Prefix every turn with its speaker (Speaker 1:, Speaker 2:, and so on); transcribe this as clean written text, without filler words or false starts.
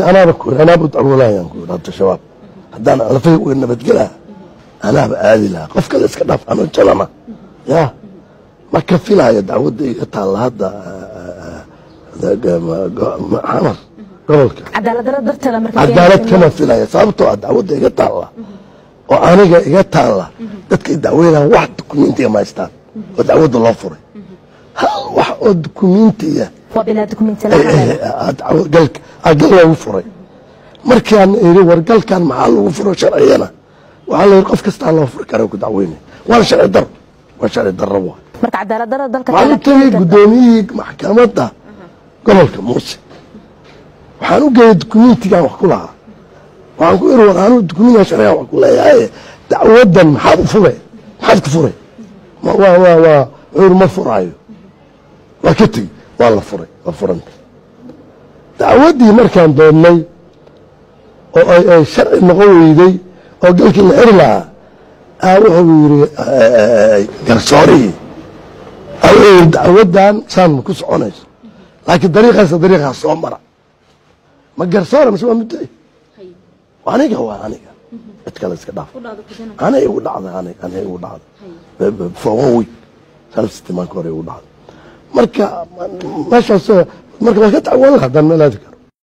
Speaker 1: Anaaba ku anaaba dacwoonayaan ku yidhi, hadda Shabaab haddaan lafay uga nabadgelaa, anaaba aadi lahaa. Qof kale iska dhaaf, ano jalana ya ma ka filaayo dacwadda iga taalla hadda Xamar gobolka.
Speaker 2: Cadaalad darro darteeda marka
Speaker 1: cadaalad kama filaya, sababtoo ah dacwadda iga taalla oo aniga iga taalla, dadka i dacweynaya wax dukumentiga ma haystaan oo dacwadda loo furay. Hal wax oo dukumentiya
Speaker 2: waa bilaa dukumenti la
Speaker 1: gal loogu furay. Markaan iri, war galkan maxaa lagu furo sharciyana? Waxaa la yidhi, qof kastaa loo furi kara ku dacweynaya, waana sharci daro, waa sharci darro waay.
Speaker 2: Marka cadaalad darro dalka
Speaker 1: waxaan u tegey guddoomiyihii maxkamadda gobolka Muuse, waxaan u geeyey dukumentigan wax ku lahaa. Waxaan ku iri, war anuu dukumentigan sharcigan wax ku leeyahay, dacwaddan maxaad u furay, maxaad ku furay? Waa waa waa wuxuu yiri, ma furaayo. Waa ka tegey, waa la furay, waa furanta dacwaddii. Markaan doonnay oo ay sharci noqon weyday oo galkii la xiri lahaa, wuxuu yiri garsoorihii, wuxuu yiri, dacwaddan saan ma ku soconayso, laakiin dariiqaas dariiqaas soo mara. Ma garsoora mise waa muddaci? Aniga waa aniga, cid kale iska dhaaf, anay igu dhacday, anay igu dhacday for one week, 5 sitimaanka hore igu dhacday. Marka meeshaas marka waa ka dacwoon lahaa haddaan meel aadi karo.